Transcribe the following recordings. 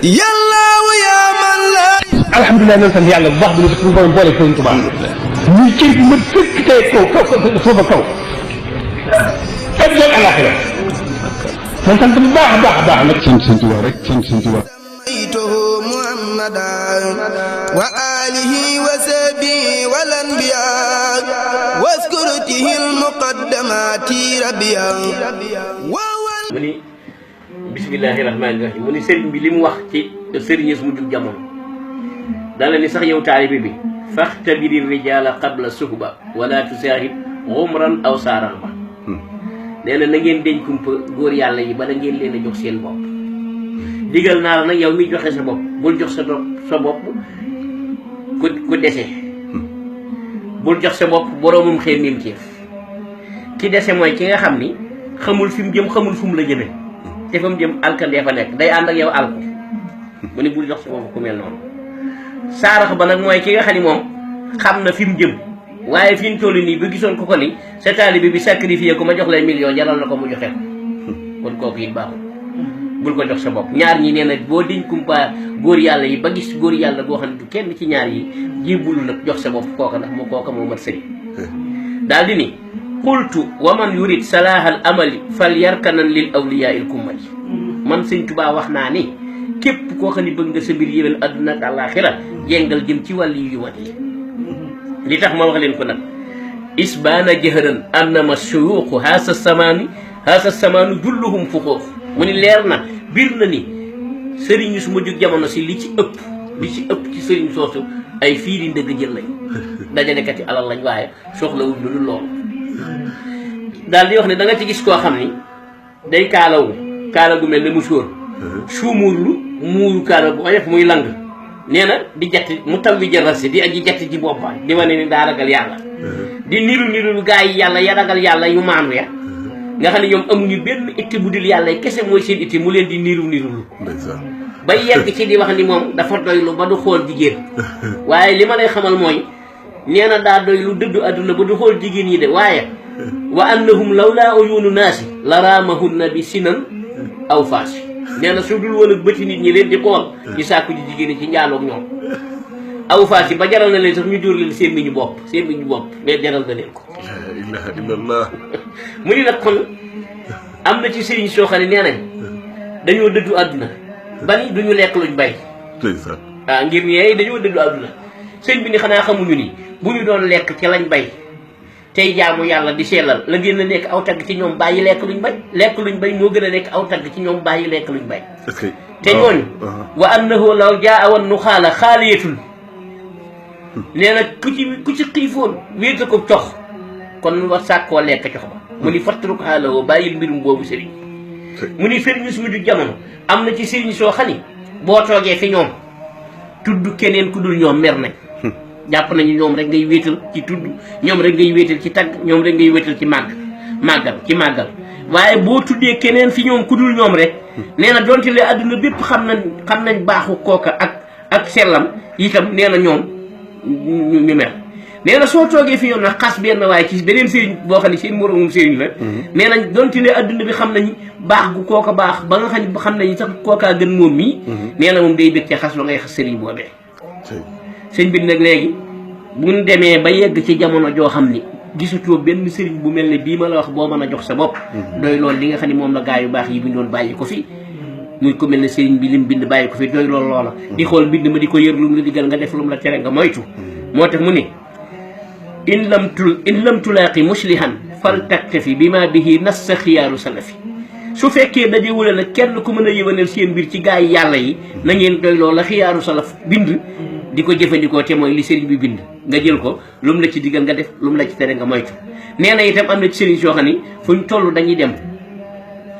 yàllaahu yaa man la. alhamdulilah nan sant yàlla bu baax bi ñu suñu borom boole Sëriñ Tuubaa ñuy cër bi ma fekk tey kaw suufa kaw ak jël alaxira man sant bu baax a baax a baax nag sant Sëriñ Tuubaa rek sant Sëriñ Tuubaa maytuhu muhammadan wa alihi wa sahbihi wal anbiya waskurtihi al muqaddamati rabbiya mu ni bismillahi rahmaani rahim mu ni sëriñ bi li mu wax ci sëriñes mu jug jamono dala ni sax yow taalibe bi faxtabiri rijaala qabla suhba wala tusaahib umran aw saaran ba nee na ngeen deñ kumpa góor yàlla yi bala ngeen leen a jox seen bopp digal naa la nag yow mi joxe sa bopp bul jox sa bopp ku dese bul jox sa bopp boroomum xéemim ceef ki dese mooy ki nga xam ni xamul fi mu jëm xamul fu mu la jëme te fa mu jëm alkandee fa nekk day ànd ak yow alko mu ni bul jox sa bopp ku mel noonu saarax ba nag mooy ki nga xam ni moom xam na fi mu jëm waaye fi mu toll nii ba gisoon ko ni sa taalibe bi sacrifié ko ma jox lay million jaral na ko mu joxe ko kon kooku it baaxul bul ko jox sa bopp ñaar ñi nee na boo diñ kumpa góor yàlla yi ba gis góor yàlla boo xam ne du kenn ci ñaar yi jébbalu nag jox sa bopp kooka ndax moo kooka moo mat sëriñ daal di ni qultu wa man yurid salahal amali fal yarkanan lil awliya il kummali man Sëñ Tuubaa wax naa ni képp koo xam ne bëgg nga sa mbir yéwén adduna ak àllaaxira jengal jëm ci wàll yu wat yi li tax ma wax leen ko nag isbaana jëhëran annama suyuuqu haasa samaanu julluhum fuxoox mu ni leer na biir na ni sëriñ yi su ma jóg jamono si li ci ëpp ci sëriñ soosu ay fii di ndëgg jël lañ dajalekati alal lañ waaye soxla wuñ lu dul loolu daal di wax ne da nga ci gis koo xam ni day kaala gu mel ne mu sóor suumuurlu muuru kaala bu oyof muy lang nee na di jatti mu taw bi jërasi di aji jatti ci boppam di wane ni daa ragal yàlla di niru gaa yi yàlla ya ragal yàlla yu maandu ya nga xam ne ñoom amuñu benn itti bu dul yàlla kese mooy seen itti mu leen di niru ba yegg ci di wax ni moom dafa doylu ba du xool jigéen waaye li ma lay xamal mooy nee na daa doylu dëddu adduna ba du xool jigéen yi de waaye wa annahum lawlaa uyuunu naasi la raamahunna bi sinan aw faasi nee na su dul woon ak bëti nit ñi leen di xool di sàkku ji jigéen ñi ci njaaloog ñoom aw faasi ba jaral na leen sax ñu dóor leen seen miñu bopp mais jaral na leen ko la ilaha illallah mu ni nag kon am na ci sëriñ soo xam ne nee nañ dañoo dëddu àdduna bani duñu lekk luñ bay waaw ngir ñeey dañoo dëddu àdduna sëñ bi ni xanaa xamuñu ni bu ñu doon lekk ci lañ bay tey jaamu yàlla di sellal la gën a nekk aw tagg ci ñoom bàyyi lekk luñ bay moo gën a nekk aw tagg ci ñoom bàyyi lekk luñ bay te ñooñu wa annahu law jaa wan nu xaala xaaliyatul nee na ku ci xiifoon wéeta ko cox kon war sàkkoo lekk cox ba mu ni fattaruk xaalawoo bàyyil mbirum boobu sëriñ mu ni sëriñ su mujj jamono am na ci sëriñ soo xam ni boo toogee fi ñoom tudd keneen ku dul ñoom mer nañ jàpp nañu ñoom rek ngay wéetal ci tudd ñoom rek ngay wéetal ci tagg ñoom rek ngay wéetal ci màggal waaye boo tuddee keneen fi ñoom ku dul ñoom rek nee na donte le adduna bépp xam nañ baaxu kooka ak sellam itam nee na ñoom ñu mer nee na soo toogee fi ñoom nag xas benn waaye ci beneen sëriñ boo xam ne seen moroomum sëriñ la nee nañ donte le adduna bi xam nañ baax gu kooka baax ba nga xam nañ sax kookaa gën moom mii nee na moom day bég ci xas ba ngay xas sëriñ boobee sëñ bi nag léegi bu ñu demee ba yegg ci jamono joo xam ni gisatoo benn sëriñ bu mel ne bii ma la wax boo mën a jox sa bopp doy loolu li nga xam ne moom la gaa yu baax yi bindoon bàyyi ko fi muy ko mel ne sëriñ bi lim bind bàyyi ko fi doy loolu loola di xool mbind ma di ko yër lu mu la digal nga def lu mu la tere nga moytu moo tax mu ni in lam tulaaqi muslihan fal taktafi bi ma bihi nas sa xiyaaru salafi su fekkee dajewule nag kenn ku mën a yëwanal seen mbir ci gaa yi yàlla yi na ngeen doy loola xiyaaru salaf bind di ko jëfandikoo te mooy li sëriñ bi bind nga jël ko lu mu la ci digal nga def lu mu la ci tere nga moytu nee na itam am na ci sëriñ soo xam ni fuñ toll dañuy dem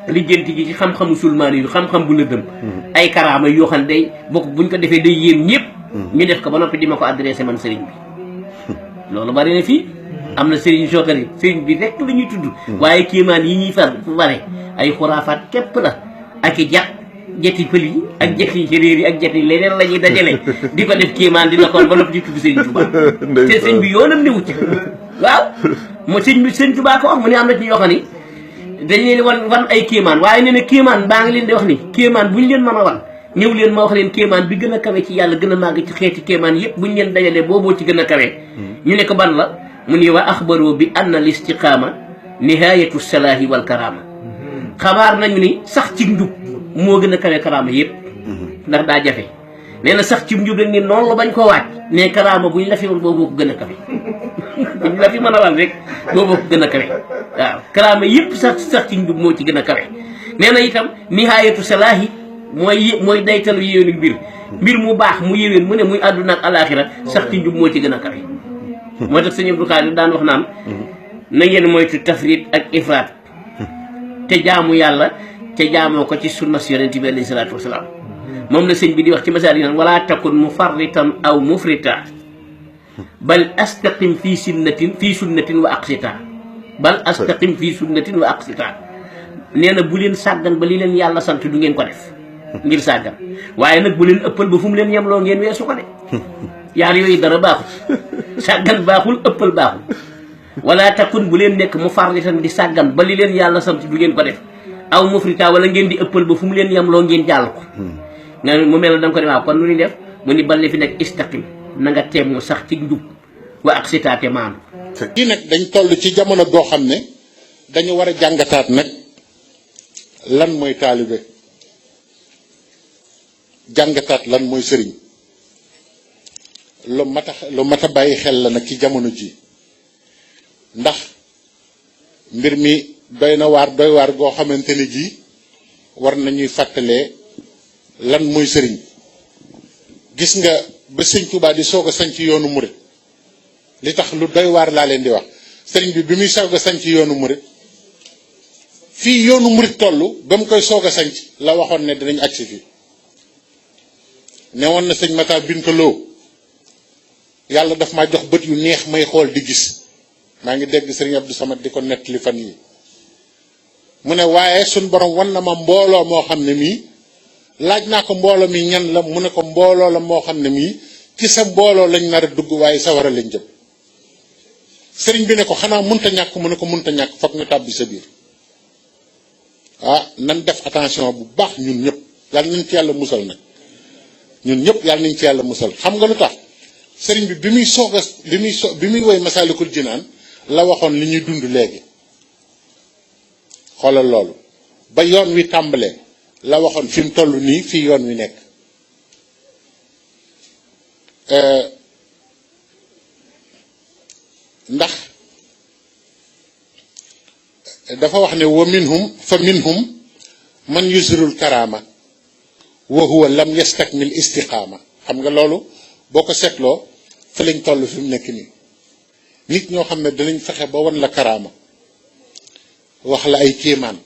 lijjanti ji ci xam-xamu sulmaani yu xam-xam bu lëndëm ay karaama yoo xam ne day bokk buñ ko defee day yéem ñëpp ñu def ko ba noppi di ma ko adressé man sëriñ bi loolu bari na fii am na sëriñ soo xam ne sëriñ bi rek la ñuy tudd waaye kéemaan yi ñuy far fu bare ay xuraafaat képp la ak i jeti pël yi ak jeti séréer yi ak jeti leneen la ñuy dajale di ko def kéemaan di la kon ba noppi di tudd sëriñ Tuubaa te sëñ bi yoonam ne wucc waaw mo sëñ Tuubaa ko wax mu ne am na ci yoo xam ni dañ leen wan ay kéemaan waaye nee na kéemaan baa ngi leen di wax ni kéemaan bu ñu leen mën a wan ñëw leen ma wax leen kéemaan bi gën a kawe ci yàlla gën a màgg ci xeeti kéemaan yépp buñ leen dajalee booboo ci gën a kawe ñu ne ko ban la mu ni wa axbaro bi anna al istiqaama nihayatu salaahi wal karaama xabaar nañu ni sax ci njub moo gën a kawe karaama yépp ndax daa jafe nee na sax ci njub rek ni noonu la bañ ko waaj ne karaama buñ la fi woon booboo ko gën a kawe buñ la fi mën a wal rek booboo ko gën a kawe waaw karaama yépp sax ci njub moo ci gën a kawe nee na itam nihayatu salaahi mooy daytalu yéwénu mbir mu baax mu yéwén mu ne muy àdduna ak alaaxira sax ci njub moo ci gën a kawe moo tax sëñ Abdou Khadre daan wax naan na ngeen moytu tafrit ak ifraat te jaamu yàlla te jaamoo ko ci sunna si yonent bi alayhi salaatu wasalaam moom la sëñ bi di wax ci masaal yi naan wala takun mufarritan aw mufrita bal astaqim fii sunnatin wa aqsita bal astaqim fii sunnatin wa aqsita nee na bu leen sàggan ba li leen yàlla sant du ngeen ko def ngir sàggan waaye nag bu leen ëppal ba fu mu leen yemloo ngeen weesu ko de yaar yooyu dara baaxul sàggan baaxul ëppal baaxul wala takun bu leen nekk mufarritan di sàggan ba li leen yàlla sant du ngeen ko def aw mufrita wala ngeen di ëppal ba fu mu leen yemloo ngeen jàll ko nga mu mel na da nga ko ne waaw kon nu ñuy def mu ni bal li fi nekk istaqim na nga teem mu sax ci njub wa ak sitaate maanu kii nag dañ toll ci jamono goo xam ne dañu war a jàngataat nag lan mooy taalibe jàngataat lan mooy sëriñ lu mat a bàyyi xel la nag ci jamono ji ndax mbir mi doy waar goo xamante ne ji war nañuy fàttalee lan mooy sëriñ gis nga ba sëñ Tuubaa di soog a sanc yoonu murit li tax lu doy waar laa leen di wax sëriñ bi muy soog a sanc yoonu murit fii yoonu murit toll ba mu koy soog a sanc la waxoon ne dinañ agsi fii ne woon na sëñ Matar Bintaloo yàlla daf maa jox bët yu neex may xool di gis maa ngi dégg sëriñ Abdou Samad di ko nettali fan yi mu ne waaye suñ borom wan na ma mbooloo moo xam ne mii laaj naa ko mbooloo mi ñan la mu ne ko mbooloo la moo xam ne mii ci sa mbooloo lañ nar a dugg waaye sawara lañ jëm sëriñ bi ne ko xanaa munta ñàkk mu ne ko munta ñàkk foog ñu tàbbi sa biir nan def attention bu baax ñun ñëpp yàlla nañ ci yàlla musal nag ñun ñëpp yàlla nañ ci yàlla musal xam nga lu tax sëriñ bi bi muy woy Masaalikul Jinaan la waxoon li ñuy dund léegi xoolal loolu ba yoon wi tàmbalee la waxoon fi mu toll nii fii yoon wi nekk ndax dafa wax ne wa minhum man yusirul karaama wa huwa lam yastakmil istiqaama xam nga loolu boo ko seetloo fa lañ toll fi mu nekk nii nit ñoo xam ne danañ fexe ba wan la karaama wax la ay kéemaan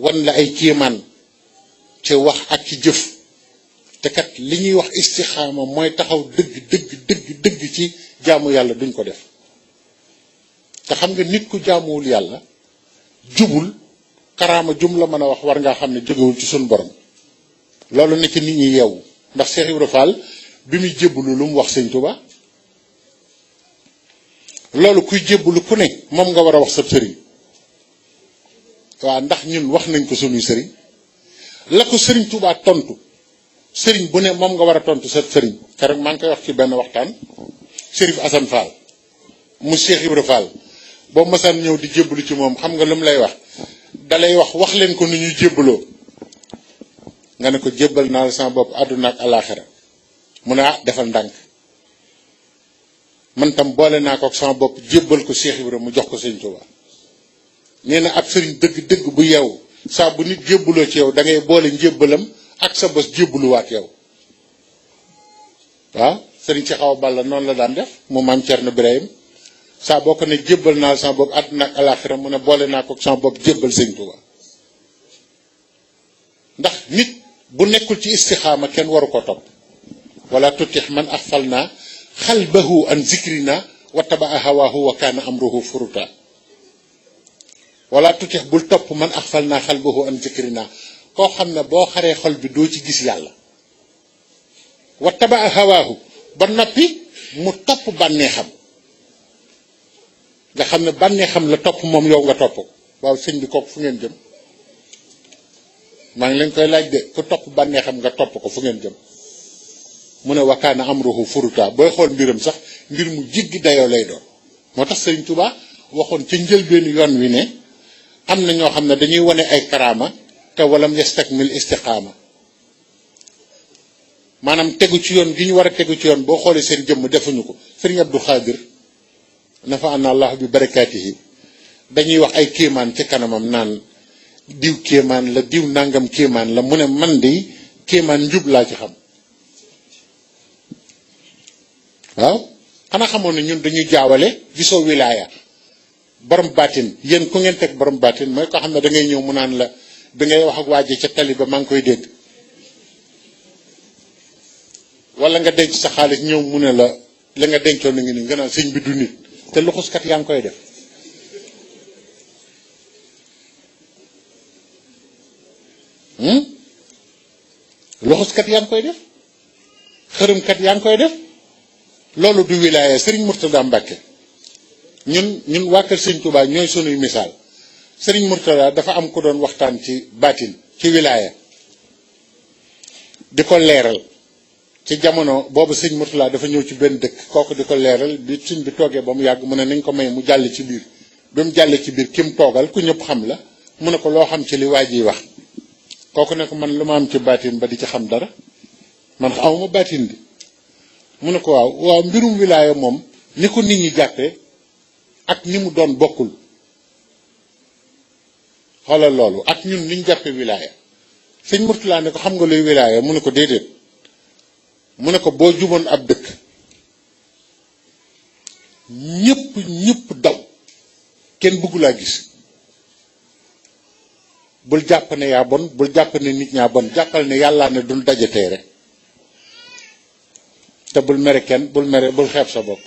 wan la ay kéemaan ci wax ak ci jëf te kat li ñuy wax istixaama mooy taxaw dëgg ci jaamu yàlla duñ ko def te xam nga nit ku jaamuwul yàlla jubul karaama jum la mën a wax war ngaa xam ne jógewul ci suñu borom loolu nekk nit ñi yeewu ndax Cheikh Ibra Fall bi muy jébbalu lu mu wax sëñ Tuba loolu kuy jébbalu ku ne moom nga war a wax sab sëriñ waaw ndax ñun wax nañ ko suñuy sëriñ la ko sëriñ Tuba tontu sëriñ bu ne moom nga war a tontu sa sëriñ keroog maa ngi koy wax ci benn waxtaan Chérif Assane Fall mu Cheikh Ibra Fall boo masaan ñëw di jébbalu ci moom xam nga lu mu lay wax dalay wax leen ko nu ñuy jébbaloo nga ne ko jébbal naa la sama bopp àdduna ak alaaxira mu ne defal ndànk man tam boole naa ko ak sama bopp jébbal ko Cheikh Ibra mu jox ko sëñ Tuba nee na ab sëriñ dëgg bu yeewu saa bu nit jébbaloo ci yow da ngay boole njébbalam ak sa bos jébbaluwaat yow waaw sëriñ ci xaw balla noonu la daan def mu maam Cerno Birahim saa boo ko ne jébbal naa la sama bopp àdduna ak alaaxira mu ne boole naa ko ak sama bopp jébbal sëñ Tuba ndax nit bu nekkul ci istixaama kenn waru ko topp wala tutix man axfalna xalbahu an zikrina wa tabaa hawaahu wa kaana amruhu furuta wala tutix bul topp man axfalna xalbahu an zikrina koo xam ne boo xaree xol bi doo ci gis yàlla wa tabaa hawaahu ba noppi mu topp bànneexam nga xam ne bànneexam la topp moom yow nga topp waaw sëñ bi kooku fu ngeen jëm maa ngi leen koy laaj de ku topp bànnee xam nga topp ko fu ngeen jëm mu ne wakaana amruhu furuta booy xool mbiram sax mbir mu jiggi dayoo lay doon moo tax Sëriñ Tuubaa waxoon ci njëlbeenu yoon wi ne am na ñoo xam ne dañuy wane ay karaama te walam yastakmil istiqaama maanaam tegu ci yoon gi ñu war a tegu ci yoon boo xoolee seen jëmm defuñu ko Sëriñ Abdou Khadir nafa ana allah bi barakaatihi dañuy wax ay kéemaan ci kanamam naan diw kéemaan la diw nangam kéemaan la mu ne man de kéemaan njub laa ci xam waaw xanaa xamoon ne ñun dañuy jaawale gisoo wilaaya borom baatin yéen ku ngeen teg borom baatin mooy ko xam ne da ngay ñëw mu naan la da ngay wax ak waaje ca tali ba maa ngi koy dégg wala nga denc sa xaalis ñëw mu ne la la nga dencoon na ngi ni nga naan sëñ bi du nit te luxuskat yaa ngi koy def luxuskat yaa ngi koy def xërëmkat yaa ngi koy def loolu du wilaaya Serigne Mourtada Mbacke ñun waa kër Serigne Touba ñooy sunuy misaal Serigne Mourtada dafa am ku doon waxtaan ci baatin ci wilaaya di ko leeral ci jamono boobu Serigne Mourtada dafa ñëw ci benn dëkk kooku di ko leeral bi suñ bi toogee ba mu yàgg mu ne nañ ko may mu jàll ci biir ba mu jàll ci biir ki mu toogal ku ñëpp xam la mu ne ko loo xam ci li waa ji wax kooku ne ko man lu ma am ci baatin ba di ci xam dara man awma baatin bi mu ne ko waaw mbirum wilaaya moom ni ko nit ñi jàppee ak ni mu doon bokkul xoolal loolu ak ñun ni ñu jàppee wilaaya sëñ Mourtada ne ko xam nga luy wilaaya mu ne ko déedéet mu ne ko boo juboon ab dëkk ñëpp daw kenn bëggu laa gis bul jàpp ne yaa bon bul jàpp ne nit ñaa bon jàppal ne yàllaa ne duñ dajatee rek te bul mere kenn bul xeeb sa bopp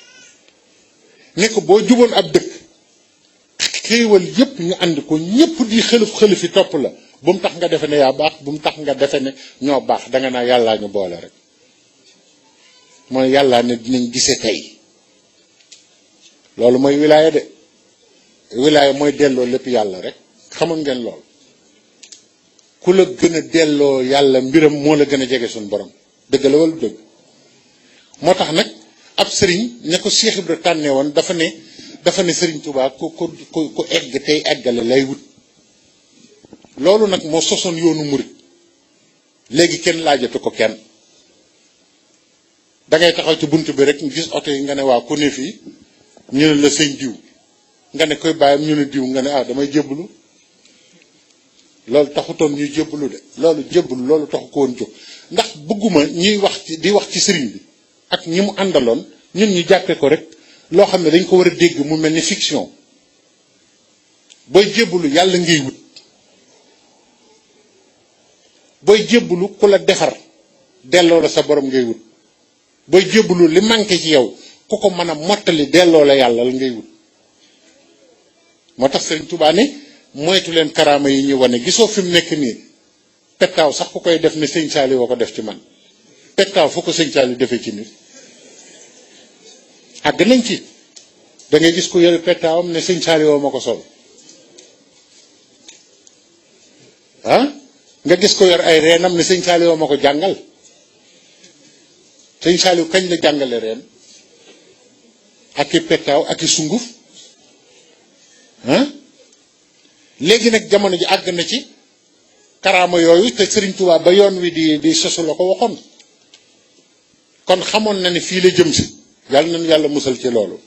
ne ko boo juboon ab dëkk xéewal yépp ñu ànd ko ñépp di xëlëfi topp la bu mu tax nga defe ne yaa baax bu mu tax nga defe ne ñoo baax danga naa yàllaa ñu boole rek mooy yàllaa ne dinañ gise tey loolu mooy wilaaya de wilaaya mooy delloo lépp yàlla rek xamoon ngeen lool ku la gën a delloo yàlla mbiram moo la gën a jege suñu borom dëgg la wala dëgg moo tax nag ab sëriñ ne ko Cheikh Ibra tànnee woon dafa ne Sëriñ Tuubaa ku egg tey eggale lay wut loolu nag moo sosoon yoonu murit léegi kenn laajatu ko kenn dangay taxaw ci bunt bi rek gis oto yi nga ne waa ku ne fii ñu ne la sëñ diw nga ne koy bàyyam ñu ne diw nga ne damay jébbalu loolu taxutoon ñuy jébbalu de loolu jébbalu loolu taxu ko woon jóg ndax bëgguma ñuy wax di wax ci sëriñ bi ak ñi mu àndaloon ñun ñu jàppee ko rek loo xam ne dañ ko war a dégg mu mel ni fiction booy jébbalu yàlla ngay wut booy jébbalu ku la defar delloo la sa borom ngay wut booy jébbalu li manqué ci yow ku ko mën a mottali delloo la yàlla la ngay wut moo tax Sëriñ Tuubaa ne moytu leen karaama yi ñu wane gisoo fi mu nekk nii pettaaw sax ku koy def ne sëñ Saali woo ko def ci man pettaaw fu ko sëñ Saali defee ci nit àgg nañ ci da ngay gis ku yore pettaawam ne sëñ Saali woo ma ko sol nga gis ko yor ay reenam ne sëñ Saali woo ma ko jàngal sëñ Saali kañ la jàngale reen ak i pettaaw ak i sunguf léegi nag jamono ji àgg na ci karaama yooyu te Sëriñ Tuubaa ba yoon wi di sosu la ko waxoon kon xamoon na ne fii la jëm si yàlla nañu yàlla musal ci loolu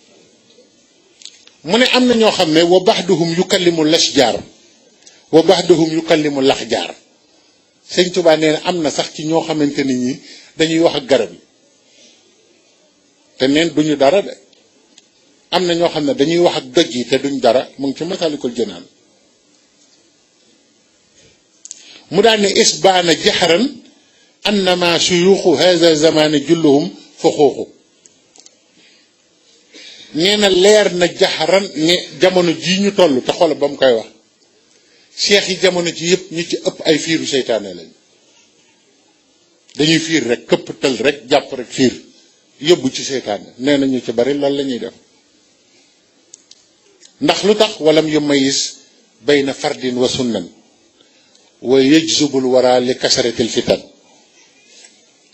mu ne am na ñoo xam ne wa baxduhum yukallimu lashjaar wa baxduhum yukallimu laxjaar Sëriñ Tuubaa nee na am na sax ci ñoo xamante ni ñi dañuy wax ak garab yi te neen duñu dara de am na ñoo xam ne dañuy wax ak doj yi te duñ dara mu ngi ci Masaalikul Jinaan mu daan ne isbaana jaxaran annama suyuuxu haza zamani julluhum fa xuuxu nee na leer na jaxaran ne jamono jii ñu toll te xoolal ba mu koy wax cheikh yi jamono ji yëpp ñu ci ëpp ay fiiru seytaane lañ dañuy fiir rek këpp tël rek jàpp rek fiir yóbbu ci seytaane nee na ñu ci bari loolu la ñuy def ndax lu tax walam yu mayis bayna fardin wa sunnan wa yajzubul wara li kasaratil fitan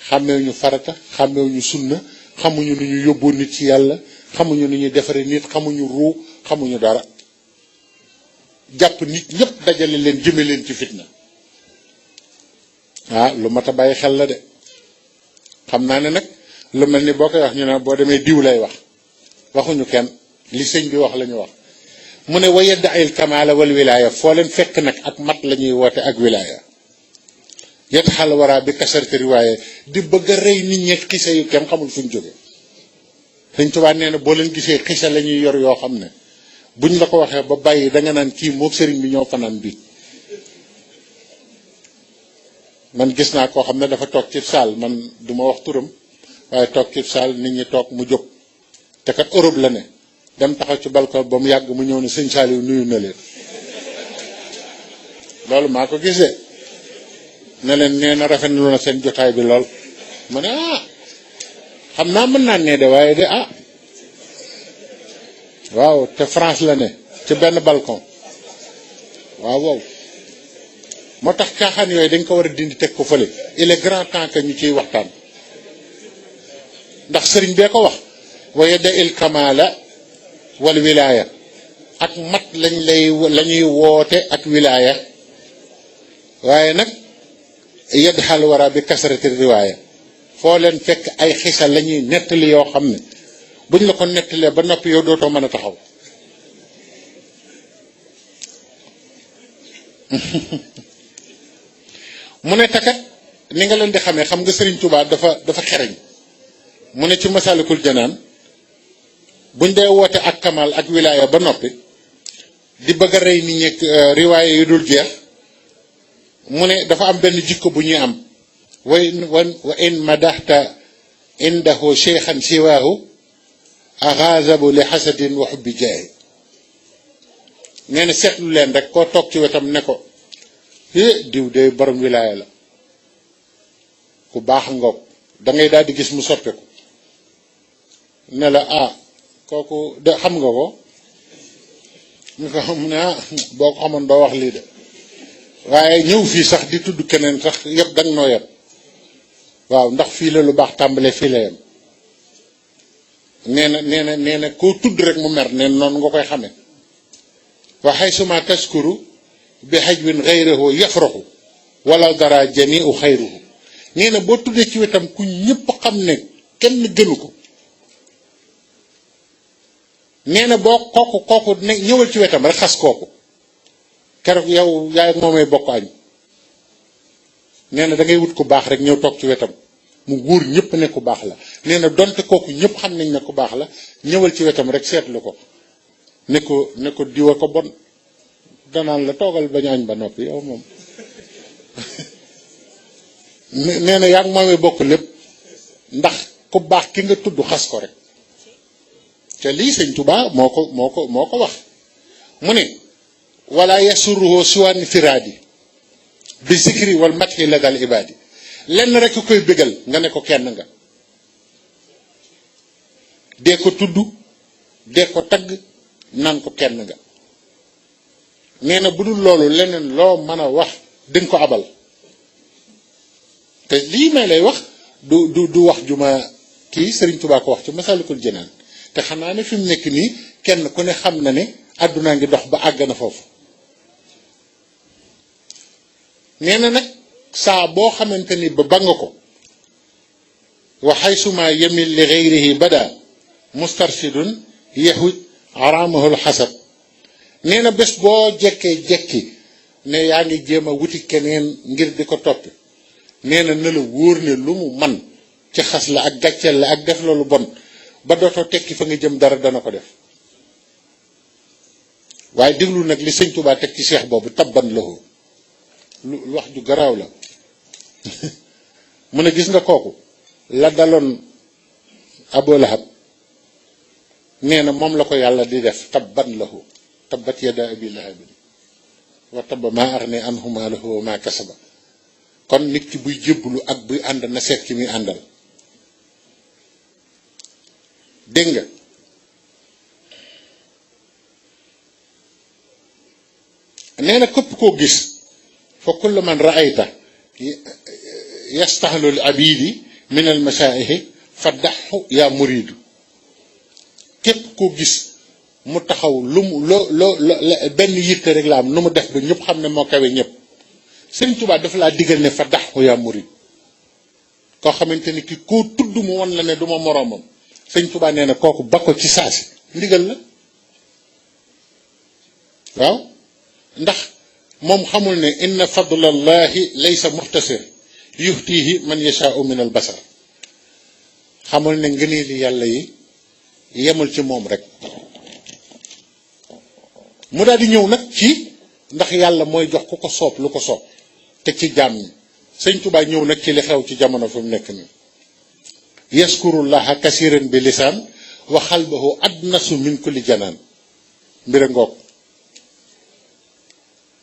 xàmmewuñu farata xàmmewuñu sunna xamuñu nu ñu yóbboo nit ci yàlla xamuñu nu ñuy defare nit xamuñu ruu xamuñu dara jàpp nit ñëpp dajale leen jëme leen ci fitna lu mat a bàyyi xel la de xam naa ne nag lu mel ni boo koy wax ñu ne boo demee diw lay wax waxuñu kenn li sëñ bi wax la ñu wax mu ne wa yedda ayil kamaala wal wilaaya foo leen fekk nag ak mat la ñuy woote ak wilaaya yet xal waraa bi kasarate riwaaye di bëgg a rey nit ñi xisa yu kenn xamul fu ñu jóge Sëñ Tuubaa nee na boo leen gisee xisa la ñuy yor yoo xam ne buñ la ko waxee ba bàyyi danga naan kii moog sëriñ bi ñoo fanaan bi man gis naa koo xam ne dafa toog ci saal man duma wax turam waaye toog ci saal nit ñi toog mu jóg te kat Europe la ne dem taxaw ci balcon ba mu yàgg mu ñëw ne sëñ Saliou nuyu na leen loolu maa ko gisee ne leen nee na rafetlu na seen jotaay bi lool ma ne xam naa mën naa ne de waaye de waaw te France la ne ci benn balcon waaw moo tax caaxaan yooyu dañ ko war a dindi teg ko fële il est grand temps que ñu ciy waxtaan ndax sëriñ bee ko wax wa yadda il kamala wal wilaaya ak mat lañuy woote ak wilaaya waaye nag yedd xal wara bi kasarati riwaaya foo leen fekk ay xisa la ñuy nettali yoo xam ne buñ la ko nettalee ba noppi yow dootoo mën a taxaw mu ne takat ni nga leen di xamee xam nga Serigne Touba dafa xereñ mu ne ci Masalikul Janaan buñ dee woote ak kamal ak wilaaya ba noppi di bëgg a rey nit ñi riwaaya yu dul jeex mu ne dafa am benn jikko bu ñuy am wa in madaxta indahu cheikhan siwaahu axaazabu li xasadin wa xubbi jaay nee na seetlu leen rek koo toog ci wetam ne ko diw de borom wilaaya la ku baax ngoog da ngay daal di gis mu soppeeku ne la kooku de xam nga ko ñu ko xam ne boo ko xamoon doo wax lii de waaye ñëw fii sax di tudd keneen sax yëpp danga noo yem waaw ndax fii la lu baax tàmbale fii la yem nee na koo tudd rek mu mer neen noonu nga koy xamee waxay suma taskuru bi xajwin xayrahu yafraxu wala dara jamiu xayruhu nee na boo tuddee ci wetam ku ñëpp xam ne kenn gënu ko nee na boo kooku ne ñëwal ci wetam rek xas kooku keroog yow yaay moomee bokk añ nee na da ngay wut ku baax rek ñëw toog ci wetam mu wóor ñëpp ne ku baax la nee na donte kooku ñëpp xam nañ ne ku baax la ñëwal ci wetam rek seetlu ko ne ko diwa ko bon danaan la toogal ba ñaañ ba noppi yow moom nee na yaa ngi moomee bokk lépp ndax ku baax ki nga tudd xas ko rek te lii Sëñ Tuubaa moo ko wax mu ne wala yasuruhu suwaan firaadi bi zikri wal mathi la dal ibaadi lenn rek koy bégal nga ne ko kenn nga dee ko tudd dee ko tagg naan ko kenn nga nee na bu dul loolu leneen loo mën a wax dinga ko abal te lii may lay wax du wax juma kii Serigne Touba ko wax ci Masalikul Jinaan te xam naa ne fi mu nekk nii kenn ku ne xam na ne àddunaa ngi dox ba àgg na foofu nee na nag saa boo xamante ni ba nga ko waxay suma yemil li xeyrihi bada mustarsidun yaxuj aramahul xasab nee na bés boo jekkee jekki ne yaa ngi jéem a wuti keneen ngir di ko toppi nee na la wóor ne lu mu man ci xas la ak gàcceel la ak def la lu bon ba dootoo tekki fa nga jëm dara dana ko def waaye déglu nag li Sëñ Tuubaa teg ci seex boobu tabban lahu lu wax ju garaaw la mu ne gis nga kooku la daloon Abu Lahab nee na moom la ko yàlla di def tabban lahu tabbat yada abi lahabin wa tabba maa aghnaa anhu maaluhu wa maa kasaba kon nit ki buy jébbalu ak buy ànd na seet ki muy àndal dégg nga nee na képp koo gis fa kullu man raayta yastahlu al abidi min al masaihi fa daxu yaa muridu képp koo gis mu taxaw lu mu loo benn yitte rek la am nu mu def ba ñëpp xam ne moo kawe ñëpp Sëriñ Tuubaa dafa laa digal ne fa daxu yaa murid koo xamante ni ki koo tudd mu won la ne du ma moroomam Sëriñ Tuubaa nee na kooku ba ko ci saasi ndigal la waaw ndax moom xamul ne inna fadlallahi laysa muxtasir yuhtihi man yashaau min al basar xamul ne ngëneeli yàlla yi yemul ci moom rek mu daal di ñëw nag ci ndax yàlla mooy jox ku ko soob lu ko soob te ci jaam ñi Sëñ Tuubaa ñëw nag ci li xew ci jamono fi mu nekk nii yaskurullaha kasiran bi lisaan wa xalbahu adnasu min kulli janaan mbira ngoog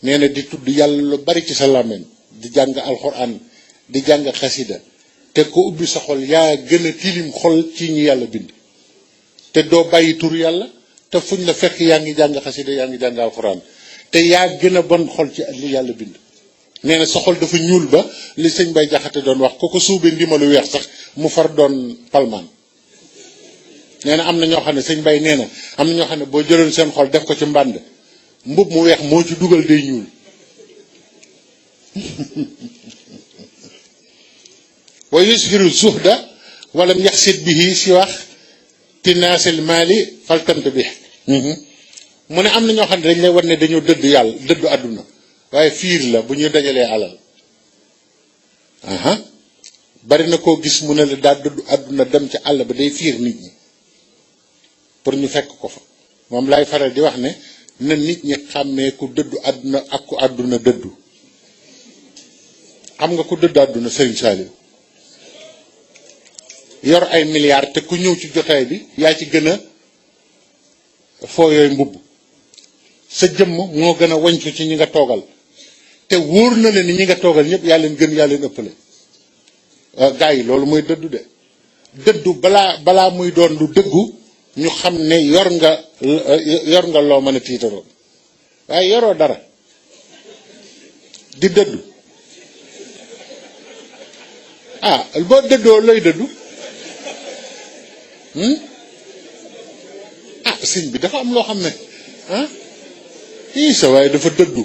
nee na di tudd yàlla lu bari ci sa làmmiñ di jàng alxuraan di jàng xasida te ko ubbi sa xol yaa gën a tilim xol ci ñi yàlla bind te doo bàyyi tur yàlla te fuñ la fekk yaa ngi jàng xasida yaa ngi jàng alxuraan te yaa gën a bon xol ci li yàlla bind nee na sa xol dafa ñuul ba li sëñ Bay Jaxate doon wax ku ko suubee ndimalu weex sax mu far doon palmaan nee na am na ñoo xam ne sëñ Bay nee na am na ñoo xam ne boo jëloon seen xol def ko ci mbànd mbub mu weex moo ci dugal day ñuul wa yushiru zuhda walam yaxsit bihi si wax tinaasil maali faltant bi mu ne am na ñoo xam ne dañ lay war ne dañoo dëdd yàlla dëddu àdduna waaye fiir la bu ñu dajalee alal bari na koo gis mu ne la daa dëddu àdduna dem ci àll ba day fiir nit ñi pour ñu fekk ko fa moom laay faral di wax ne na nit ñi xàmmee ku dëddu àdduna ak ku àdduna dëddu xam nga ku dëddu àdduna Serigne Saliou yor ay milliards te ku ñëw ci jotaay bi yaa ci gën a foo yooyu mbubb sa jëmm moo gën a wañcu ci ñi nga toogal te wóor na leen ni ñi nga toogal ñëpp yaa leen gën yaa leen ëppale gars yi loolu mooy dëddu de dëddu balaa muy doon lu dëggu ñu xam ne yor nga loo mën a tiitaroo waaye yoroo dara di dëddu boo dëddoo looy dëddu sëñ bi dafa am loo xam ne sa waaye dafa dëddu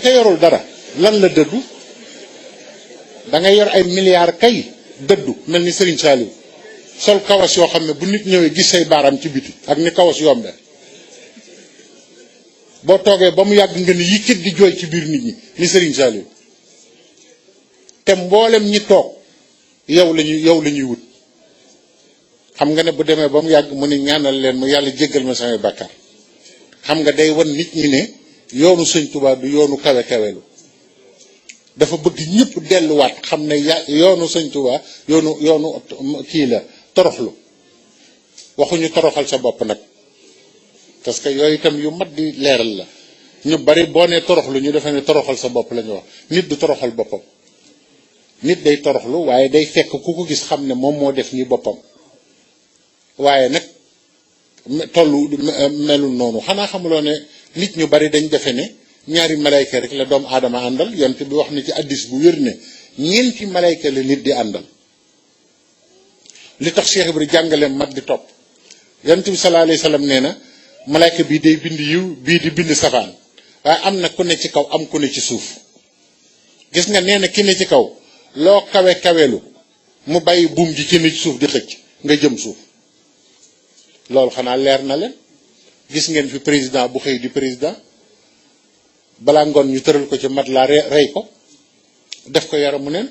te yorul dara lan la dëddu da ngay yor ay milliards kay dëddu mel ni Serigne Saliou sol kawas yoo xam ne bu nit ñëwee gis say baaraam ci biti ak ni kawas yombe boo toogee ba mu yàgg nga ni yikkit di jooy ci biir nit ñi ni Serigne Saliou te mboolem ñi toog yow la ñuy wut xam nga ne bu demee ba mu yàgg mu ne ñaanal leen mu yàlla jéggal ma samay bàkkaar xam nga day wan nit ñi ne yoonu Sëñ Tuubaa du yoonu kawe kawelu dafa bëgg ñëpp delluwaat xam ne yoonu Sëñ Tuubaa yoonu kii la toroxlu waxuñu toroxal sa bopp nag parce que yooyu itam yu mat di leeral la ñu bari boo nee toroxlu ñu defee ne toroxal sa bopp la ñu wax nit du toroxal boppam nit day toroxlu waaye day fekk ku ko gis xam ne moom moo def nii boppam waaye nag tollu melul noonu xanaa xamuloo ne nit ñu bari dañ defe ne ñaari malayka rek la doomu aadama àndal yonent bi wax na ci addis bu wér ne ñeenti malayka la nit di àndal li tax Cheikh Ibrahima jàngale mat di topp yonent bi sallallahu alayhi wasallam nee na malayka bii day bind yiw bii di bind safaan waaye am na ku ne ci kaw am ku ne ci suuf gis nga nee na ki ne ci kaw loo kawe kawelu mu bàyyi buum ji ki ne ci suuf di xëcc nga jëm suuf loolu xanaa leer na leen gis ngeen fi président bu xëy di président balaa ngoon ñu tëral ko ci mat laa rey ko def ko yaramu neen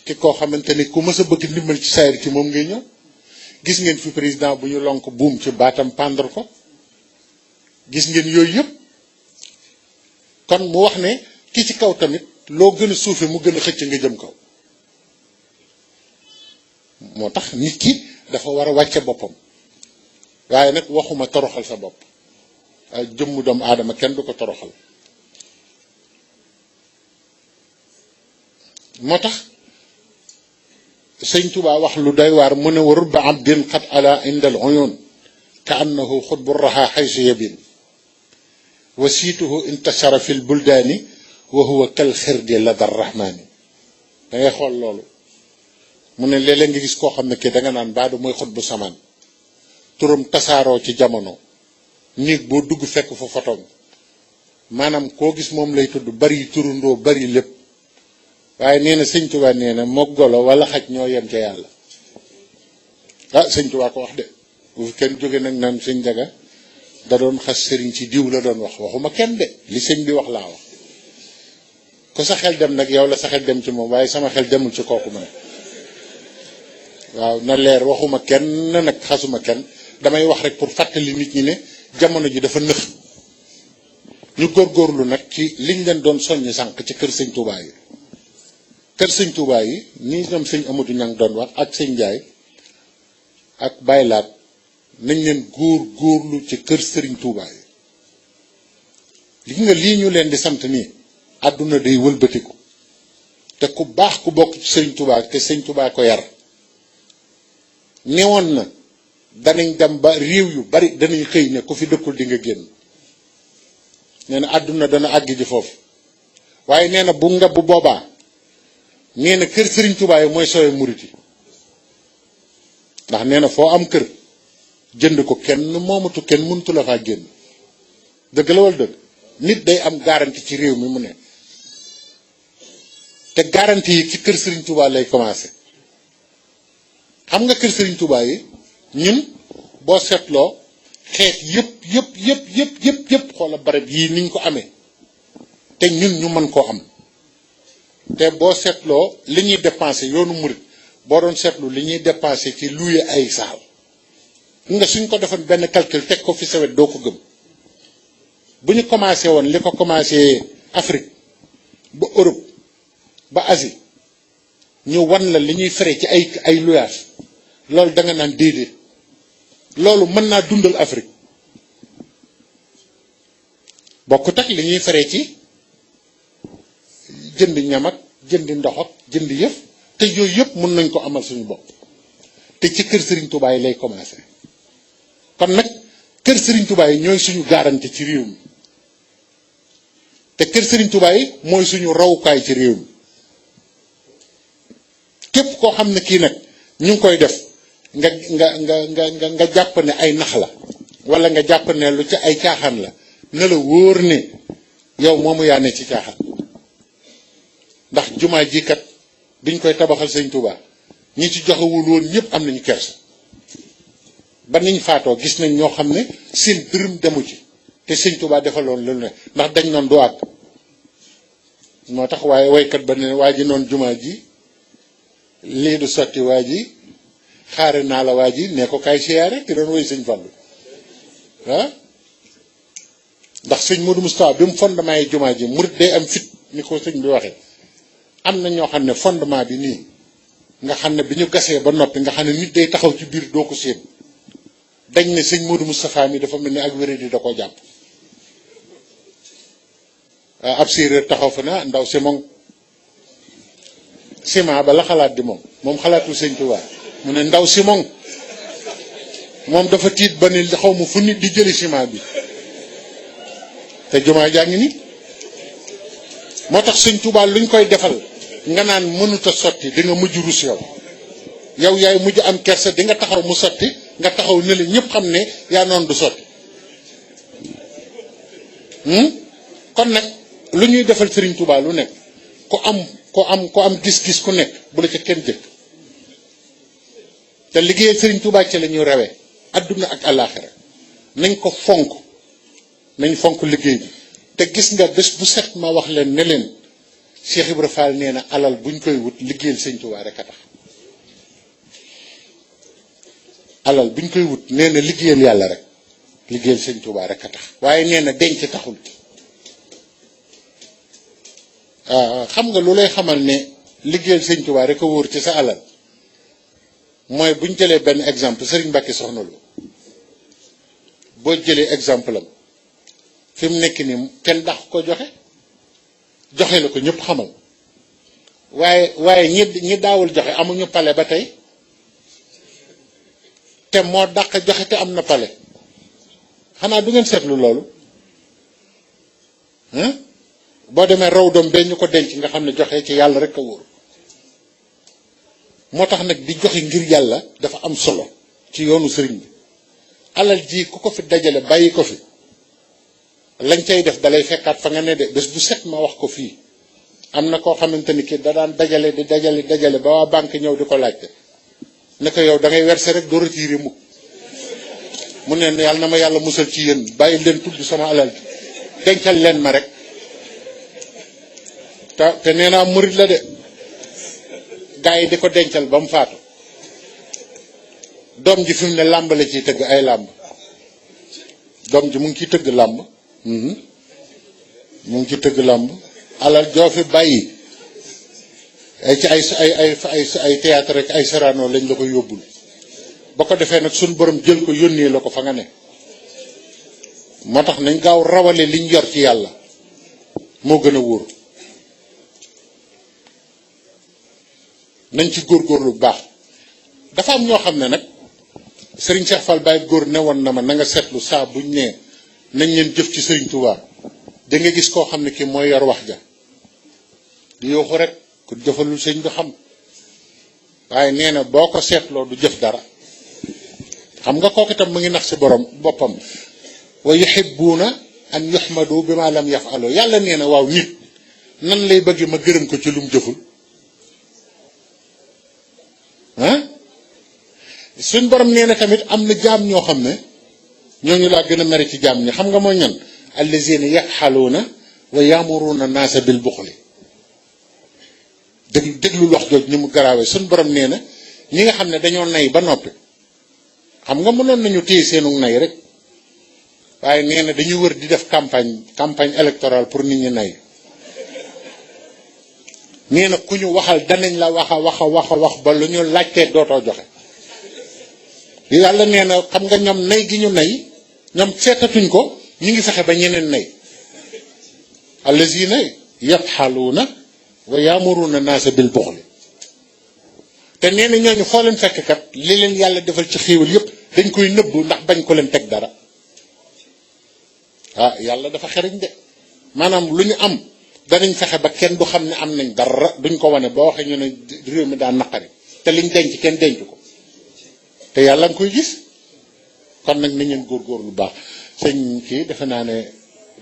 ki koo xamante ni ku mës a bëgg ndimbal ci saayir ci moom ngay ñëw gis ngeen fi président bu ñu lonk buum ci baatam pendre ko gis ngeen yooyu yëpp kon mu wax ne ki ci kaw tamit loo gën a suufe mu gën a xëcc nga jëm kaw moo tax nit ki dafa war a wàcce boppam waaye nag waxuma toroxal sa bopp waaye jëmmu doomu aadama kenn du ko toroxal moo tax sëñ Tuubaa wax lu doy waar mu ne wa rubba abdin qad ala inda al uyun ka annahu xutbu raha xaysu yabin wa siituhu intashara fi l buldaani wa huwa kal xirdi lada rahmaani da ngay xool loolu mu ne léeg-léeg nga gis koo xam ne kii da nga naan baadu mooy xut bu samaan turam tasaaroo ci jamono néeg boo dugg fekk fa fotoom maanaam koo gis moom lay tudd bari turundoo bari lépp waaye nee na sëñ Tuubaa nee na mook golo wala xaj ñoo yem ca yàlla ah sëñ Tuubaa ko wax de bu fi kenn jóge nag naan sëñ Njaga da doon xas sëriñ ci diw la doon wax waxuma kenn de li sëñ bi wax laa wax ku sa xel dem nag yow la sa xel dem ci moom waaye sama xel demul ci kooku man waaw na leer waxuma kenn nag xasuma kenn damay wax rek pour fàttali nit ñi ne jamono ji dafa nëx ñu góorgóorlu nag ci liñ leen doon soññ sànq ci kër sëñ Touba yi kër sëñ Touba yi nii ñoom sëñ Amadou Niang doon wax ak sëñ Ndiaye ak Baylaat nañ leen góorlu ci kër sëriñ Touba yi li nga lii ñu leen di sant nii àdduna day wëlbatiku te ku baax ku bokk ci sëriñ Touba te sëñ Touba ko yar newoon na danañ dem ba réew yu bari danañ xëy ne ku fi dëkkul di nga génn nee na àdduna dana àgg ji foofu waaye nee na bu boobaa nee na kër sëriñ Touba yi mooy soowe murit yi ndax nee na foo am kër jënd ko kenn moomatu kenn mënutu la faa génn dëgg la wala dëgg nit day am garantie ci réew mi mu ne te garantie yi ci kër sëriñ Touba lay commencé xam nga kër sëriñ Touba yi ñun boo seetloo xeet yëpp xoola barab yii niñ ko amee te ñun ñu mën koo am te boo seetloo li ñuy dépensé yoonu murit boo doon seetlu li ñuy dépensé ci louer ay saal nga suñ ko defoon benn calcul teg ko fi sawet doo ko gëm bu ñu commencé woon li ko commencé Afrique ba Europe ba Asie ñu wan la li ñuy fere ci ay luyaas loolu da nga naan déedéet loolu mën naa dundal Afrique bokkut ak li ñuy fere ci jënd ñam ak jënd ndox ak jënd yëf te yooyu yëpp mën nañ ko amal suñu bopp te ci kër Serigne Touba yi lay commencé kon nag kër Serigne Touba yi ñooy suñu garanti ci réew mi te kër Serigne Touba yi mooy suñu rawukaay ci réew mi képp koo xam ne kii nag ñu ngi koy def nga jàpp ne ay nax la wala nga jàpp ne lu ci ay caaxaan la ne la wóor ne yow moomu yaa ne ci caaxaan ndax jumaa ji kat biñ koy tabaxal sëñ Touba ñi ci joxewul woon ñëpp am nañu kersa ba niñ faatoo gis nañ ñoo xam ne seen dërëm demu ci te sëñ Touba defaloon lu ne ndax dañ noon du àgg moo tax waaye waykat ba ne waa ji noonu jumaa ji lii du sotti waa ji xaare naa la waa ji ne ko kaay siyaare ki doon woy sëñ Fallu ah ndax sëñ Modou Moustapha bi mu fondement yi jumaa ji murit day am fit ni ko sëñ bi waxee am na ñoo xam ne fondement bi nii nga xam ne bi ñu gasee ba noppi nga xam ne nit day taxaw ci biir doo ko séen dañ ne sëñ Modou Moustapha mi dafa mel ni ak wéré di da ko jàpp ab séeréer taxaw fa na ndaw si moom ciment ba la xalaat di moom xalaatul sëñ Tuubaa mu ne ndaw si moom dafa tiit ba ni xaw ma fu nit di jëli ciment bi te jumaa jaa ngi ni moo tax sëñ Tuubaa luñ koy defal nga naan mënut a sotti di nga mujj rus yow yaay mujj am kersa di nga taxaw mu sotti nga taxaw ne la ñëpp xam ne yaa noonu du sotti kon nag lu ñuy defal Sëriñ Tuubaa lu nekk ku am gis-gis ku nekk bu la ca kenn jëkk te liggéeyal Sëriñ Tuubaa ci la ñu rawee adduna ak àllaaxira nañ ko fonk liggéey bi te gis nga bés bu set ma wax leen ne leen Cheikh Ibra Fall nee na alal buñ koy wut liggéeyal Sëriñ Tuubaa rek a tax alal buñ koy wut nee na liggéeyal yàlla rek liggéeyal Sëriñ Tuubaa rek a tax waaye nee na denc taxul xam nga lu lay xamal ne liggéeyal Sëriñ Tuubaa rek a wóor ci sa alal mooy buñ jëlee benn exemple Sëriñ Mbàkke Soxna Lo boo jëlee exemple am fi mu nekk nii kenn dax ko joxe la ko ñëpp xamal waaye ñi daawul joxe amuñu pale ba tey te moo dàq joxe te am na pale xanaa du ngeen seetlu loolu boo demee raw doom bee ñu ko denc nga xam ne joxe ci yàlla rek a wóor moo tax nag di joxe ngir yàlla dafa am solo ci yoonu sëriñ bi alal ji ku ko fi dajale bàyyi ko fi lañ cay def dalay fekkaat fa nga ne de bés bu set ma wax ko fii am na koo xamante ni ki da daan dajale di dajale ba waa banque ñëw di ko laajte ne ko yow da ngay verser rek doo retiré mukk mu ne yàlla na ma yàlla musal ci yéen bàyyi leen tudd sama alal ji dencal leen ma rek te nee naa murit la de gaa yi di ko dencal ba mu faatu doom ji fi mu ne làmb la ciy tëgg ay làmb doom ji mu ngi ciy tëgg làmb mu ngi ci tëgg làmb alal joo fi bàyyi ay ci ay théâtre rek ay Sorano lañ la ko yóbbul ba ko defee nag suñ borom jël ko yónnee la ko fa nga ne moo tax nañ gaaw rawale liñ yor ci yàlla moo gën a wóor nañ ci góorgóorlu bu baax dafa am ñoo xam ne nag Serigne Cheikh Fall Baye góor ne woon na ma na nga seetlu saa buñ ne nañ leen jëf ci Serigne Touba da nga gis koo xam ne kii mooy yor wax ja di yooxu rek ku jëfalul sëñ bi xam waaye nee na boo ko seetloo du jëf dara xam nga kooku itam mu ngi nax si borom boppam wa yuhibbuuna an yuhmadu bima lam yafalu yàlla nee na waaw nit nan lay bëgg ma gërëm ko ci lu mu jëful ah suñ borom nee na tamit am na jaam ñoo xam ne ñooñu laa gën a mere ci jaam ñi xam nga mooy ñan allazina yaxaluuna wa yamuruuna naasa bil buxli déglu wax jooju ni mu garaawee suñ borom nee na ñi nga xam ne dañoo nay ba noppi xam nga mënoon nañu téye seenu nay rek waaye nee na dañuy wër di def campagne électorale pour nit ñi nay nee na ku ñu waxal danañ la wax ba lu ñu laajtee dootoo joxe yàlla nee na xam nga ñoom nay gi ñu nay ñoom seetatuñ ko ñu ngi fexe ba ñeneen nay allazina yafxaluuna wa yaamuruna naasa bil buxli te nee na ñooñu foo leen fekk kat li leen yàlla defal ci xéewal yépp dañ koy nëbbu ndax bañ ko leen teg dara ah yàlla dafa xeriñ de maanaam lu ñu am danañ fexe ba kenn du xam ne am nañ dara duñ ko wane boo waxee ñu ne réew mi daa naqari te liñ denc kenn denc ko te yàlla nga koy gis kon nag nañ leen góorgóorlu lu baax sëñ kii defe naa ne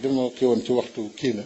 dama kii woon ci waxtu kii na